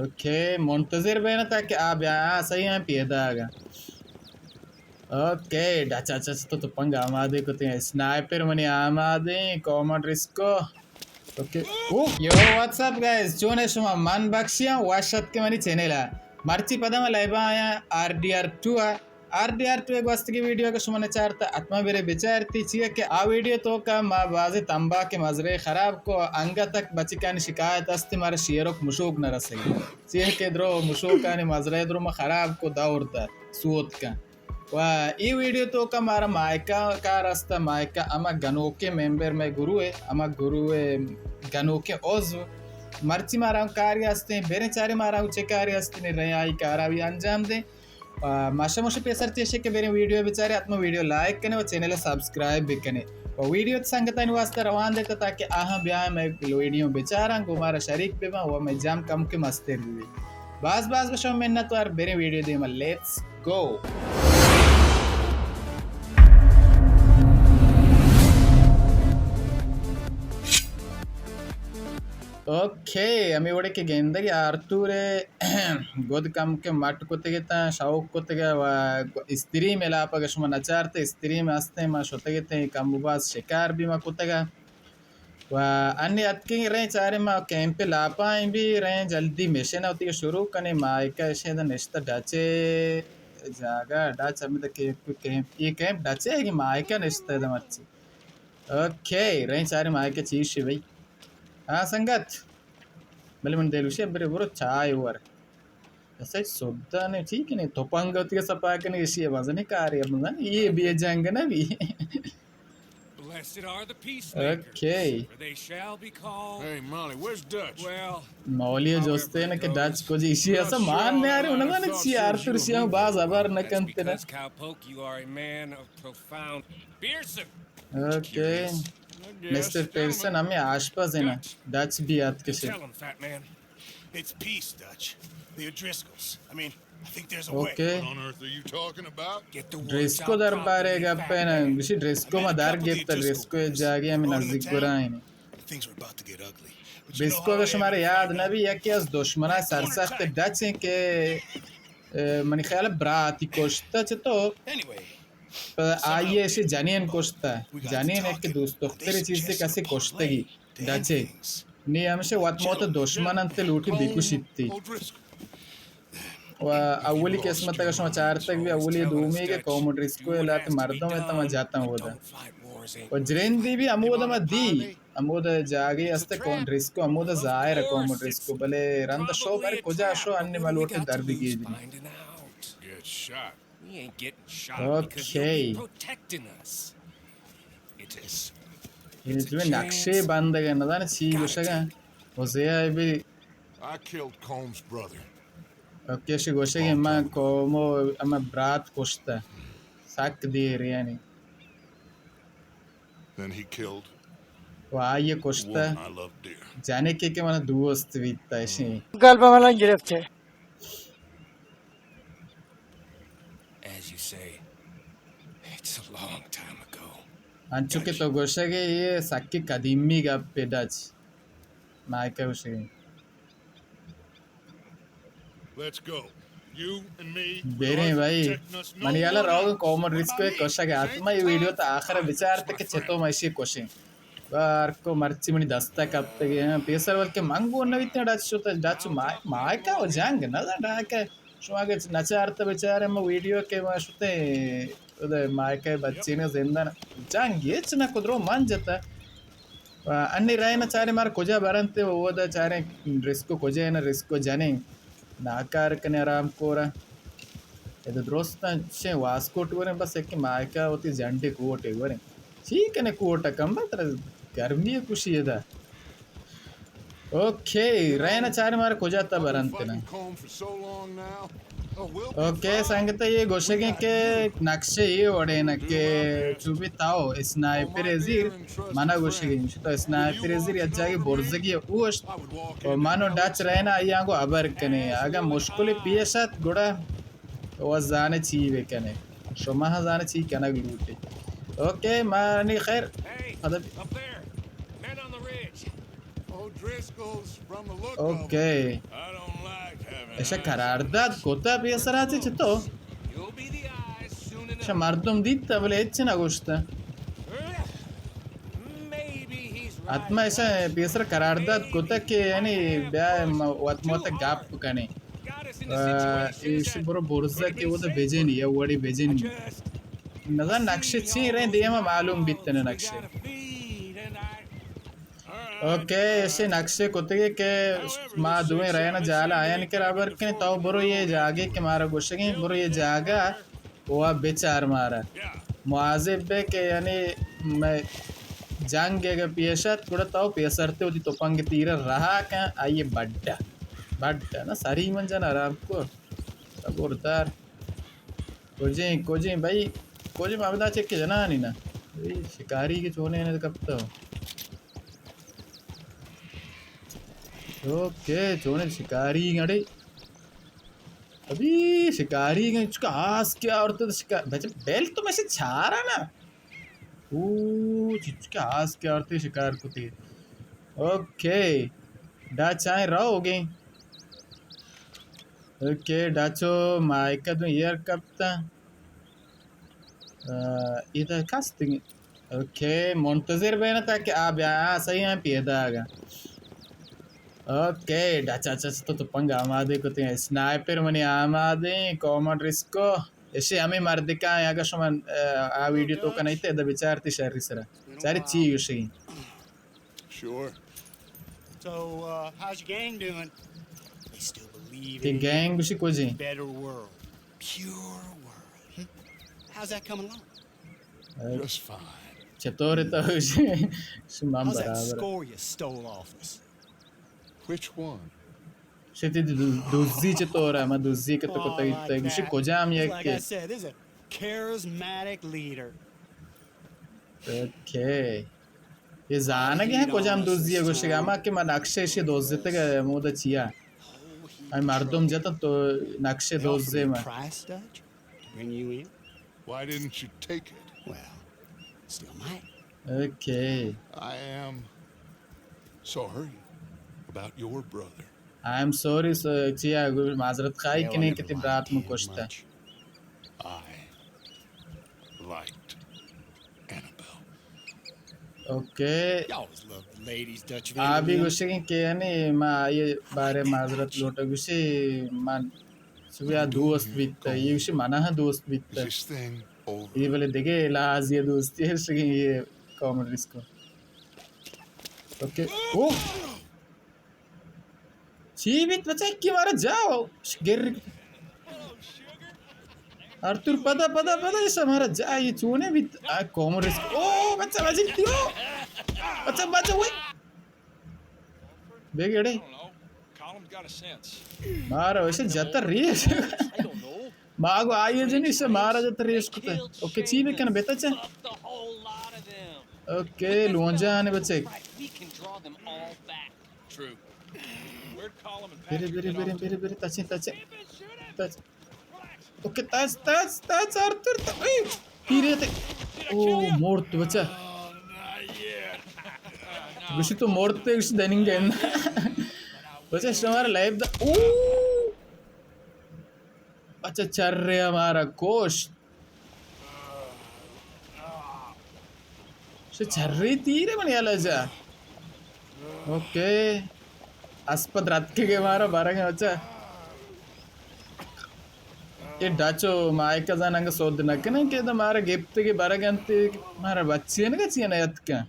اوکے، منتظر بینا تاکہ آ بیا، آ صحیح ہیں پیدا آگا۔ اوکے، ڈچ، ڈچ، ڈچ، تو تپنگ آمادے کتے ہیں۔ اسنائپر منی آمادے، کامن ڈریسکو۔ اوکے۔ او، یو، واٹس اپ گائز؟ چون ہے شما؟ من بخشیاں، وش اتکے منی چینل ءَ۔ مرچی پدا ما لائیو آیاں آر ڈی آر ٹو ءَ۔ آر ڈی آر ٹو ءِ گوستگی ویڈیو اگہ شما نچارتا، حتما برے بچارتی، چیا کہ آ ویڈیو توکا ما بازیں تمباکے مزرے خراب کو، انگت تک بچکانی شکایت است، مارا شیرک مشوک نہ رسگی۔ چیا کہ درو مشوکانی مزرے درو ما خراب کو، دور دا سوت کن۔ و ای ویڈیو توکا مارا مائیکا کار استا، مائیکا اما گنوکیں ممبر مئے گروہ ءِ، اما گروہ ءِ گنوکیں عضو۔ مرچی مارا ہم کاری استیں، بریں چاریں مارا ہم چے کاری استیں، ریں آئی کارا بھی انجام دیں۔ و ماشا ماشا پیسر چیشے کہ بریں ویڈیو بچارے، حتما ویڈیو لائک کنے و چینل سبسکرائب بکنے و ویڈیو سنگتانی واسطہ روان دیتا تاکہ آہاں بیاں مئے ویڈیو بچاراں، گو مارا شریک بباں و مئے جام کم کے مستر ببی۔ باز باز بشو منت وار، بریں ویڈیو دیما، لیٹس گو۔ اوکے، ہمے وڑے کہ گندگی آرتور ءِ گد کم کہ مٹ کتگ اتاں، شوق کتگ و استریم ءِ لاپ اگہ شما نچارتے، استریم ہستیں، ما شتگ اتیں، کم و باز شکار بھی ما کتگ و انی اتکیں ریں چاریں ما کیمپ ءِ لاپائیں بھی ریں جلدی مشن ءَ وتی شروع کنیں۔ مائیکا اشیں دا نشتہ ڈچ ءِ جاگہ، ڈچ ہمیں دا کیمپ، کیمپ، یہ کیمپ ڈچ ءِ ہے کہ مائیکا نشتہ دا مرچی۔ اوکے، ریں چاریں مائیکا چیشی بھائی۔ ہاں سنگت، بلے من دل گوشی برے برو چائے ور۔ ایسا ہچ سودا نہیں، ٹھیک ہے نہیں، تو پنگ ہوتی ہے سپا کنی، اشی ہے مزنی کاری ہے، مزنی، یہ بھی ہے جنگ نہ بھی۔ Blessed are the peacemakers, okay. For they shall be called. Hey, Molly, where's Dutch? Well, مولی جوستے نے کہ ڈچ کو جی، اشی ایسا مان نہیں آ رہے، انہوں نے چی آرتور شیاں باز ابر نہ کنتے نا۔ That's because, cowpoke, you are a man of profound beer. Okay. Mister Pearson ہمیں آشپز ہے نا، ڈچ بھی آت کشے۔ Tell him, fat man. It's peace, Dutch. The O'Driscolls. I mean, I think there's a way. Okay. What on earth are you talking about? Get the word out properly, fat man. ڈریسکو دربارے گپے نا، گوشی ڈریسکو ما در گپتا، ڈریسکو جاگے ہمیں نزدیک گرائیں۔ Things were about to get ugly. But you know how they end, fat man. ڈریسکو کہ شمارے یاد نہ بھی، یکی از دشمنان سرسخت ڈچ ہیں کہ، اے، منی خیال براتی کشتا چتو۔ Anyway, پہ آئی ءَ ایشی جنین کشتہ۔ جنین یک دوست دختری چیزے کسی کشتگی۔ ڈچے۔ نی ہمیشہ وت موت دشمن انت لوٹی بکشیتی۔ و اولی قسمت اگر شما چارتگ بھی، اولی دومی کہ کامن ڈریسکو ءِ لہتے مردم اتاں ما جاتاں اودا۔ و جرندی بھی ہمودا ما دی، ہمودا جاگہے است کامن ڈریسکو، ہمودا ظاہر ہے کامن ڈریسکو، بلے رند شو بر کجا شو، انی ما لوٹیں در بگیجیں۔ Get shot. We ain't getting shot because you'll be protecting us. Okay. It is. اے دوئیں نقشے بندگ ءَ نزاناں چی گوشگ ءَ۔ وزے ءَ بھی۔ I killed Combs' brother. Okay, اشی گوشگ ءَ من کومو ہمے برات کشتہ۔ سک دیر یعنی۔ Then he killed و آئی ءَ Kushta. The woman I loved dear. جنکے کہ من دوست بیتہ اشی۔ گل پہ من گرفت ہے۔ As you say, it's a long time ago. انچو کہ تو گوشگ ئے، اے سکیں قدیمی گپے ڈچ۔ مائیکا گوشگ ئے۔ Let's go. You and me, بریں بھائی۔ منی ہیالا روگ کامن ڈریسکو ءِ کشگ ءَ۔ حتما اے ویڈیو تا آخر ءَ بچارت کہ چتو ما اشی کشیں۔ بارکو مرچی منی دستا کپتگے، ہاں، پیسر بلکہ من گون نہ بیتیں، ڈچ شتا، ڈچ ما-، مائیکا و جنگ نہ زانت، ڈاکہ شما اگہ نچارتہ بچارے ما ویڈیو کہ ما شتیں، اودے مائیکا بچینے زندان جنگ ہچ نہ کدرو من جتا۔ و انی رائے نہ چارے مار کجا برنتے، و اودا چاریں ڈریسکو کجا ہے نہ ڈریسکو جنیں۔ ناکار کنے آرام کورا۔ ادا درستاں چے واسکوٹ وریں، بس یکے مائیکا وتی جنڈے کوٹ وریں۔ چی کنے کوٹ کمبا ترا گرمی کشی ادا۔ اوکے، رہنا چارے مارا کجا تا برنت نا۔ اوکے سنگت، یہ گوشگیں کہ نقشے یہ وڑے نا کہ چوبی تاو اسنائپر زیر منا گوشگیں، تو اسنائپر زیر یک جاگے برزگی اوشت و من و ڈچ رہنا آئی آنگو ابر کنے۔ اگاں مشکل پیش ات گڑا تو زانے چی بکنے، شما ہم زانے چی کنگ لوٹے۔ اوکے، منی خیر، پدا۔ اوکے۔ ایشا قرارداد کتا پیسرا چہ چتو؟ ایشا مردم دیتا بلے ہچ نہ گوشتا۔ حتما ایشا پیسر قرارداد کتا کہ یعنی بیا م-، وت موت گپ کنی۔ آ، ایشی برو برزا کہ وہ تو بجنی یا وڑی بجنی۔ نظر نقشے چی رہے دیما معلوم بیتنے نقشے۔ اوکے، ایشی نقشے کتگے کہ ما دوئیں رہنا جالا آیان کرا بر کنیں، تو برو یہ جاگے کہ مارا گوشگیں، برو یہ جاگہ و بچار مارا۔ مواظب بے کہ یعنی میں جنگ اگر پیش ات، گڑا تو پیسرتے وتی تپنگ تیر رہا کن، آئیے بڈا۔ بڈا نا، سری من جن آرام کو۔ صبردار۔ کجیں، کجیں بھائی، کجیں مابدا چک جنانی نا۔ بھائی، شکاری کے چونے نے کپتا۔ اوکے، چونے شکاری گڑے۔ ابھی شکاری گئے، چکا آس کیا اور تو شکار، بچے بیل تو میں سے چھارا نا۔ او، چچکا آس کیا اور تو شکار کتے۔ اوکے، ڈا چائیں رو گئے۔ اوکے، ڈاچو مائکا دوں ایئر کپتا۔ آ، ادا کس دگہ۔ اوکے، منتظر بینا تاکہ آ بیا، آ صحیح ہیں پیدا آگا۔ اوکے، ڈچ، اچ، اچ، تو تپنگ آمادے کتے ہیں۔ اسنائپر منی آمادے، کامن ریسکو۔ ایشی ہمیں مردکا ہیں، اگر شما، آ، آ ویڈیو تو کنائیتے، ادا بچارتی شہری سرا۔ چاری چی گوشگی؟ Sure. So, uh, how's your gang doing? They still believe تی in گینگ گوشی کجی؟ Better world. Pure world. How's that coming along? Just fine. چطور تو گوشی؟ شما How's that برابر۔ Score you stole off us? Which one? شتی دو-، دوزی چطور ہے؟ ما دوزی کہ تو کتا گوشی کجام یک؟ Like I said, this is a charismatic leader. Okay. یہ زانگ ہیں کجام دوزی ہے گوشگا ما کہ ما نقشے شی دوزتگ مودا چیا۔ ہمیں مردم جتا تو نقشے دوزے ما۔ Price, Dutch, to bring you in? Why didn't you take it? Well, still might. Okay. I am sorry about your brother. I am sorry، س-، چیا گو-، معذرت خواہی کنیں کہ تی برات من کشتا۔ I liked Annabelle. Okay. You always loved the ladies, Dutch Van. آ بھی گوشگیں کہ یعنی ما آئی بارے معذرت لوٹا گوشی من سویا دوست بیتا، یہ گوشی منا ہاں دوست بیتا۔ Is this thing over? یہ بلے دگے لحاظ یہ دوستی ہے، گوشگیں یہ کامن ریسکو۔ اوکے۔ اوہ! چی بیت بچہ، کی مارا جاؤ؟ گر۔ آرتور پدا، پدا، پدا، ایسا مارا جا، یہ چونے بیت؟ آ، کامن ریسک۔ او، بچہ، بچہ، کیوں؟ بچہ، بچہ، وہی۔ بے گڑے۔ مارا ویسے جتا ریس۔ ما گو آئیے جنی سے مارا جتا ریس کتا۔ اوکے، چی بکن بیتا چا؟ اوکے، لونجا آنے بچے۔ True. Where'd Colum and Patrick get off to? برے، برے، برے، برے، تچیں، تچیں۔ تچ۔ اوکے، تچ، تچ، تچ، آرتھر، تچ۔ اے، تیرے تے۔ او، مورت بچہ۔ گوشی تو مورت تے، گوشی دننگ گئے۔ بچہ، شمار لائف دا۔ او۔ بچہ، چر رہے ہمارا کوشت۔ چہ چرے تیرے منی علاجا۔ اوکے۔ اسپت رتکگے مارا برگ اچھا۔ اے ڈچو مائکا زان انگا سود نہ کنن کہ ادا مارا گپتگے برگ انت، مارا بچی انگا چی نہ اتکن۔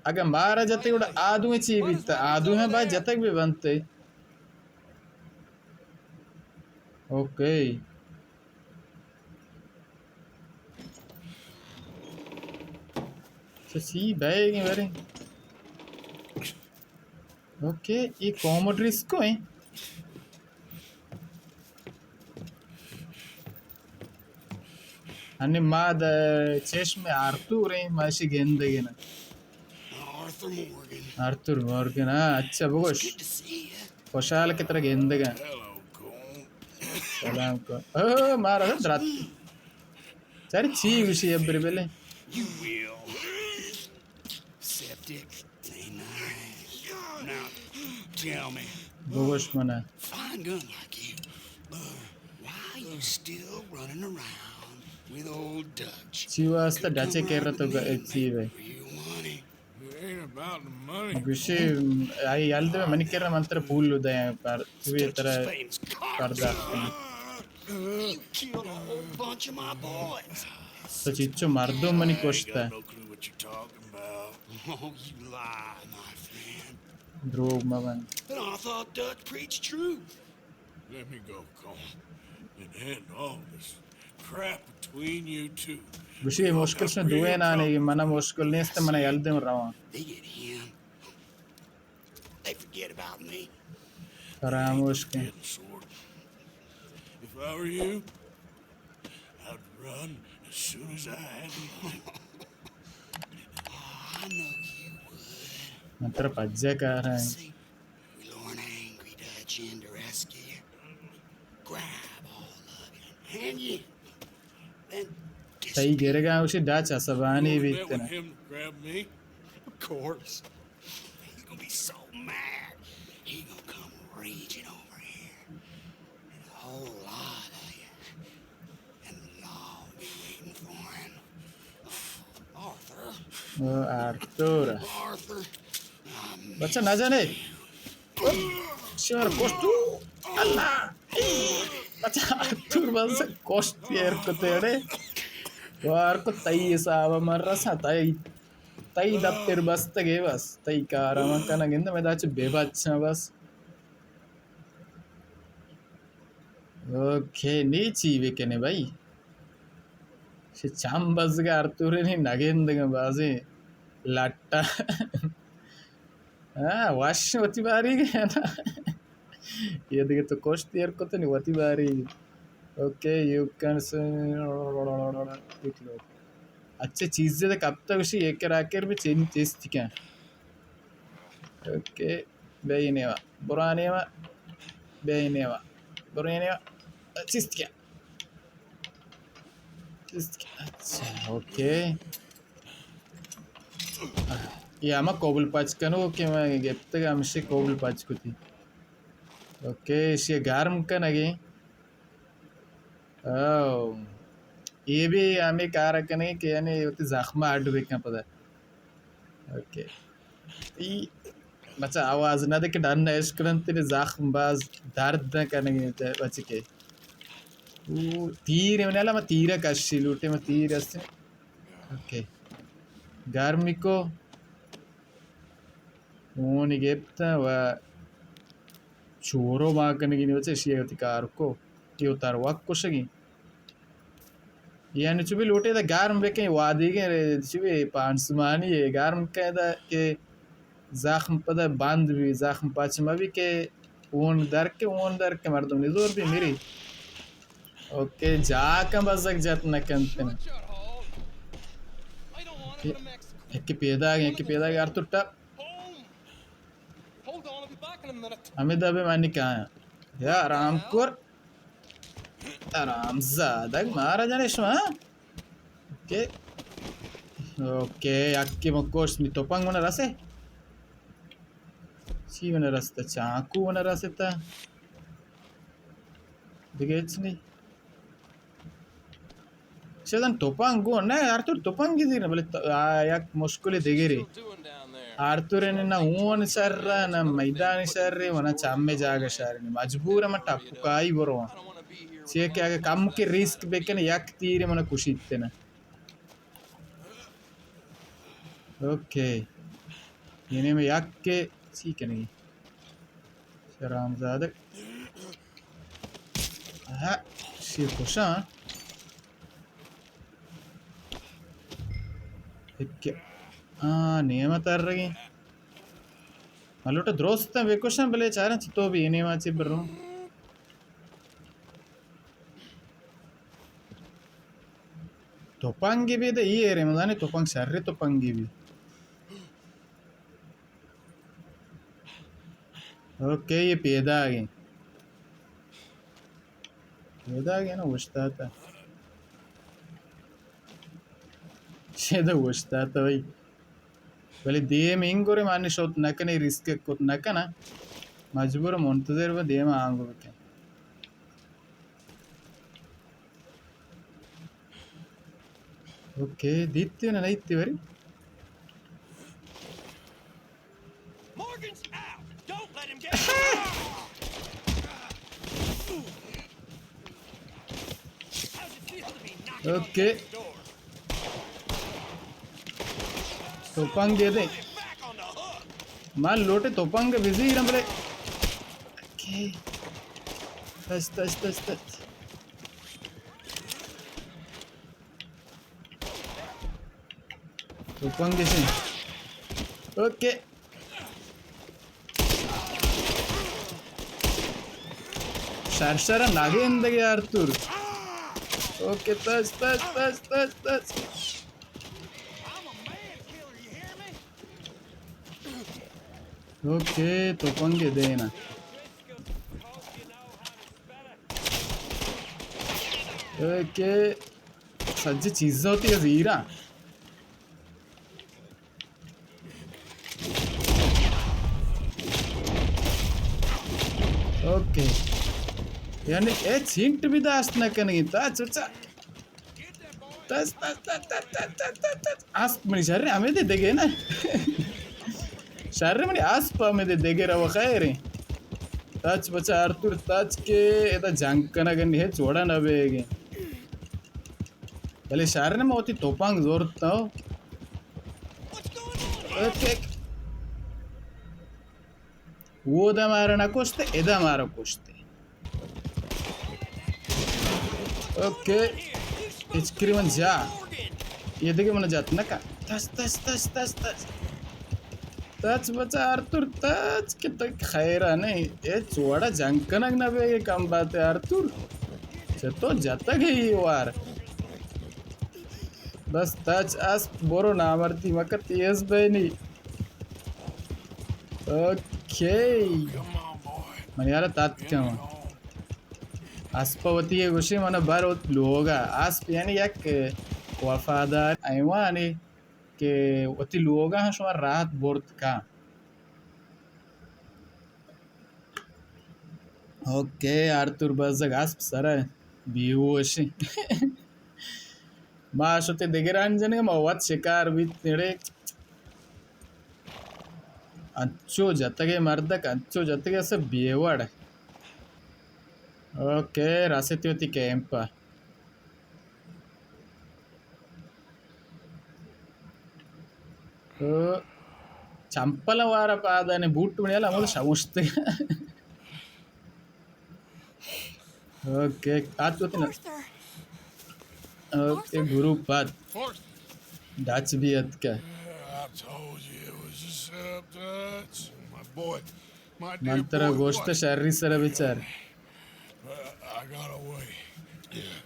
اگہ مارا جتے گڑا آدویں چی بیت؟ آدویں باید جتگ بہ بنت۔ اوکے۔ چہ چی بیگیں بریں؟ اوکے، یہ کامڈ ریسکو ہیں۔ ہنی ما د-، چشم آرتور ہیں، ما اشی گندگی نا۔ آرتور مورگن۔ آرتور مورگن، ہاں، اچھا بگوش۔ خوشحال کہ ترا گندگا۔ سلام کو۔ او، مارا درات۔ چاری چی گوشی ابر بلے؟ Septic. Say nice. Now, بگوش منا۔ Fine gun like you. Uh, why you still running around with old Dutch? چی واسطہ ڈچ ءِ کرا تو گ-، چی بے؟ You want it? It ain't about the money. گوشی، آئی یل دے، منی کرا من ترا پول دے، پر تو یہ ترا پرداخت کنی۔ You killed a whole bunch of my boys. تو چیچو مردم منی کشتا۔ I got no clue what you're talking about. Oh, you lie, my friend. دروگ مبند۔ And I thought Dutch preached truth. Let me go, Colm, and end all this crap between you two. گوشی مشکل شنو دوئے نانے، منا مشکل نیست، منا یل دے رواں۔ They get him. They forget about me. فراموش کن۔ Getting sore. If I were you, I'd run as soon as I had the money. I know you would. من ترا پجا کاراں۔ See, we lure an angry Dutch in to rescue you. Grab all of you and hand you. Then تئی گرگا اوشی ڈچ عصبانی بیت نا۔ Let him grab me? Of course. He gonna be so mad. He gonna come raging over here. And a whole lot of you. And the law will be waiting for him. Arthur. او آرتور۔ Arthur. بچہ نہ جانے۔ شمار کشتو۔ اللہ۔ بچہ آرتور بس کشت ایر کتے اڑے۔ وار کو تئی حساب من رسا تئی۔ تئی دپتر بستگے بس۔ تئی کارا من کنگ انت، مئے داچ بے بچاں بس۔ اوکے، نی چی بکنے بھائی؟ چہ چم بزگ آرتورے نی نگندگ بازیں لٹا۔ ہاں، وش وتی باریگ نا۔ یہ دیگہ تو کشت ایر کتنی وتی باریگ۔ Okay, you can see. اچھا، چیزے دے کپتا گوشی، ایک راکر بھی چین چیز تکن۔ اوکے، بیا اے نیوا، برو آ نیوا، بیا اے نیوا، برو اے نیوا۔ چست کیا؟ چست کیا؟ اچھا، اوکے۔ یہ ہما کوبل پچ کنو کہ میں گپتگ، ہمشی کوبل پچ کتی۔ اوکے، اشی گرم کنگی۔ او، اے بھی ہمے کار کنگی کہ یعنی وتی زخم اڈ بکن پدا۔ اوکے۔ ای بچہ آواز نہ دے کہ ڈن اش کنن تیرے زخم باز درد نہ کنگی بچہ کے۔ او تیر من الا، ما تیر کشی لوٹے، ما تیر است۔ اوکے۔ گرمی کو۔ اونی گپت و چورو ما کنگی نی بچہ، اشی وتی کار کو۔ یہ تر وقت کشگی۔ یعنی چو بھی لوٹے دا گرم بکن، وادیگیں چو بھی پانسمانی ہے، گرم کن دا کہ زخم پدا بند بھی، زخم پچ مہ بھی کہ اون در کے، اون در کے مردم نزور بھی میری۔ اوکے، جا کن بزگ جت نہ کنت۔ یکی پیدا گئے، یکی پیدا گئے، ہر تو ٹپ۔ ہمیں دبے منی کایا۔ یا آرام کر۔ آرام زادگ مارا جانے شما، ہاں؟ اوکے۔ اوکے، یکی مکوش می توپنگ من رسے۔ چی من رستا؟ چاکو من رستا۔ دیگه ہچ نی۔ شدن توپنگ گون نہ، آرتور توپنگی دیر نہ، بلے تو، آ، یک مشکل دیگری۔ آرتور نے نہ اون شر، نہ میدان شر، و نہ چمے جاگہ شر۔ مجبور من ٹپکائی برو۔ چیئے کہ اگہ کم کے ریسک بکن، یک تیر من کشیت نہ۔ اوکے۔ یعنی میں یک کے چی کنگی؟ شرام زادگ۔ ہاں، شیر کشاں۔ ایک، آ، نیمہ ترگی۔ ملوٹا درست بکشاں، بلے چاریں چی تو بھی نیمہ چی برو۔ توپنگی بھی دے، یہ رمضانی توپنگ شر توپنگی بھی۔ اوکے، یہ پیدا آگے۔ پیدا آگے نا، وشتا تا۔ شیدا وشتا تا بھائی۔ بلے دیم انگورے مانی شوت نہ کنے، ریسک کت نہ کنا۔ مجبور منتظر بہ دیما آنگو بکن. اوکے، دیتی نہ نیتی بری. Morgan's out. Don't let him get. Okay. توپنگ دے. من لوٹے توپنگ بزیرم بلے. اوکے. تچ، تچ، تچ، تچ. توپنگ سے. اوکے. شر شر نگندگے آرتور. اوکے، تچ، تچ، تچ، تچ، تچ. اوکے، توپنگ دینا. اوکے. سجے چیزاں وتی زیراں. اوکے. یعنی ہچ ہنٹ بھی داشت نہ کنگی. تچ، تچ، تچ، تچ. اسپ منی شر ہمے دے دگے نا. شر منی اسپ ہمے دے دگے رو خیر. تچ بچا آرتور، تچ کہ ادا جنگ کنگ ءَ ہچ وڑا نہ بیگے. بلے شر نہ، ما وتی توپانگ زورت تو. اوکے. اودا مارا نہ کشتے، ادا مارا کشتے. اوکے. ہچکری من جا. یہ دیگه من جات نہ کا. تچ، تچ، تچ، تچ، تچ. تچ بچا آرتور، تچ کہ تو خیرا نہیں. اے چوڑا جنگ کنگ نہ بے، کم بات ہے آرتور. چہ تو جتگ ہے یہ وار. بس تچ اسپ برو، نامردی مکہ، تیز بینی. اوکے. من یارا تات کم. اسپ وتی گوشی من بر وت لوگا. اسپ یعنی یک وفادار حیوانے کہ وتی لوگا ہم شما راحت برت کا. اوکے، آرتور بزگ اسپ سر بیہوش. ما شتے دگران جنگ، ما وت شکار بیت نڑے. انچو جتگے مردک، انچو جتگے اسے بیوڑ. اوکے، رسیتی وتی کیمپ. او، چمپل وارا پادانے، بوٹ بنیال ہمود شموشتے. اوکے، آت وتی نا. اوکے، گروپ آت. ڈچ بھی اتکا. من ترا گوشت شری سر بچار.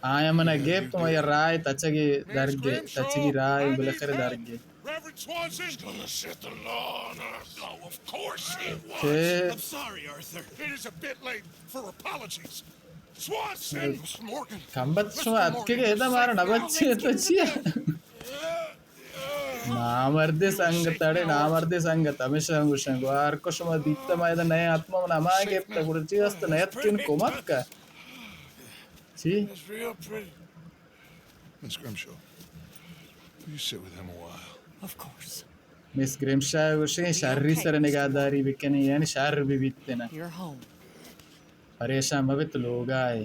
آیا من گپت، ما یا رائے تچگی درگے، تچگی رائے بالاخره درگے. Reverend Swanson's gonna set the law on earth. Oh, of course he was. Okay. I'm sorry, Arthur. It is a bit late for apologies. Swanson! Mister Morgan. کمبت شما اتکگے ادا مارا نبچے تو چیا؟ نامردے سنگت اڑے، نامردے سنگت ہمیشہ گوشن گو ہر کو شما دیتا ما ادا نئے آتما من ہما گپتا گڑا چی است نیت کن کمک کا. چی؟ It's real pretty. Miss Grimshaw, will you sit with him a while? Of course. مس گریمشا گوشے شری سر نگاہداری بکنی، یعنی شر بہ بیت نا. You're home. پریشان مبت لوگا ہے.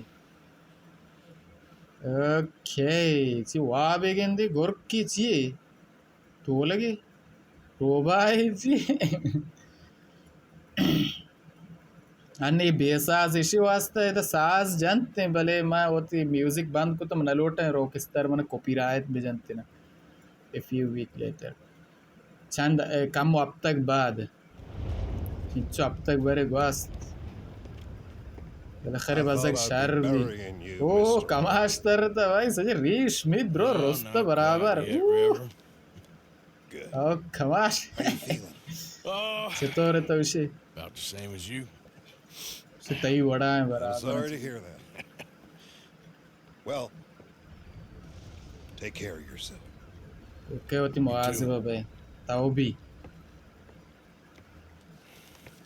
اوکے، چی وابے گندے گرکی چیے؟ ٹولگے؟ ٹوبا ہے چی؟ انی بے ساز ایشی واسطہ ادا ساز جنت ایں، بلے ما وتی میوزک بند کتم، نہ لوٹیں روکستر من کاپی رائٹ بجنت نا. A few week later. چند، اے، کم ہفتگ بعد. انچو ہفتگ برے گوست. بالاخره بزگ شر بی. اوہ، کماش تر تا بھائی، سجے ریش می درو رست برابر. اوہ. او کماش. چطور ہے تو اشی؟ About the same as you. چہ تئی وڑا ایں برابر. I'm sorry to hear that. Well, take care of yourself. Okay, وتی مواظب بے. تو بھی.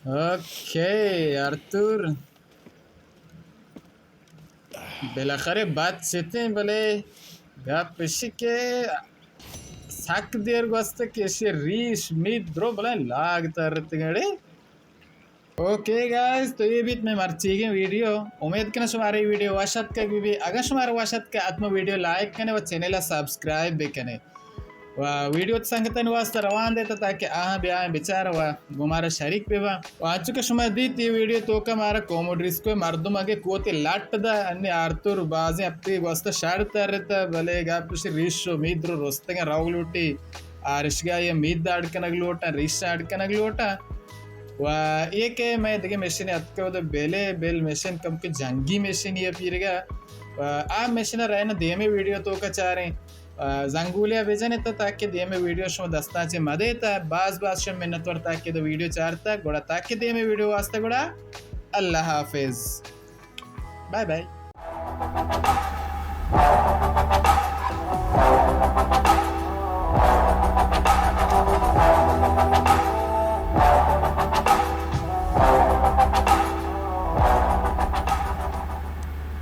اوکے آرتور، بالاخرہ بات چتیں، بلے گپ اشی کہ سک دیر گوست کہ اشی ریش میت درو بلے لاگ ترتگڑے۔ اوکے گائز، تو اے بیت مئے مرچیگیں ویڈیو۔ امید کناں شمارا اے ویڈیو وش اتکگ بہ بی۔ اگاں شمارا وش اتکگ، حتما ویڈیو لائک کنے و چینل ءَ سبسکرائب بکنے و ویڈیو سنگتانی واسطہ روان دیتا تاکہ آہاں بیایں بچار و گوں مارا شریک بباں۔ و انچو کہ شما دیت، اے ویڈیو توکا مارا کوموڈریسکو مردم اگے کوتے لٹ دا، انی آرتور بازیں ہفتے گوستا شر ترتا، بلے گپ اشی ریش و میت درو رستگیں، روگ لوٹی، آرشگاہ یا میت اڈ کنگ لوٹاں، ریش اڈ کنگ لوٹاں۔ و اے کہ مئے دگہ مشین اتکہ، اودا بیلے، بیل مشین کم کہ جنگی مشین یہ پیرگا۔ و آ مشین رہنا دیمے ویڈیو توکا چاریں۔ آ، زنگولے ءَ بجن ات تاکہ دیمے ویڈیو شما دستاں چہ مدیت۔ باز باز شما منتوار تاکہ دو ویڈیو چارتا، گڑا تاکہ دیمے ویڈیو واسطہ گڑا اللہ حافظ۔ Bye bye.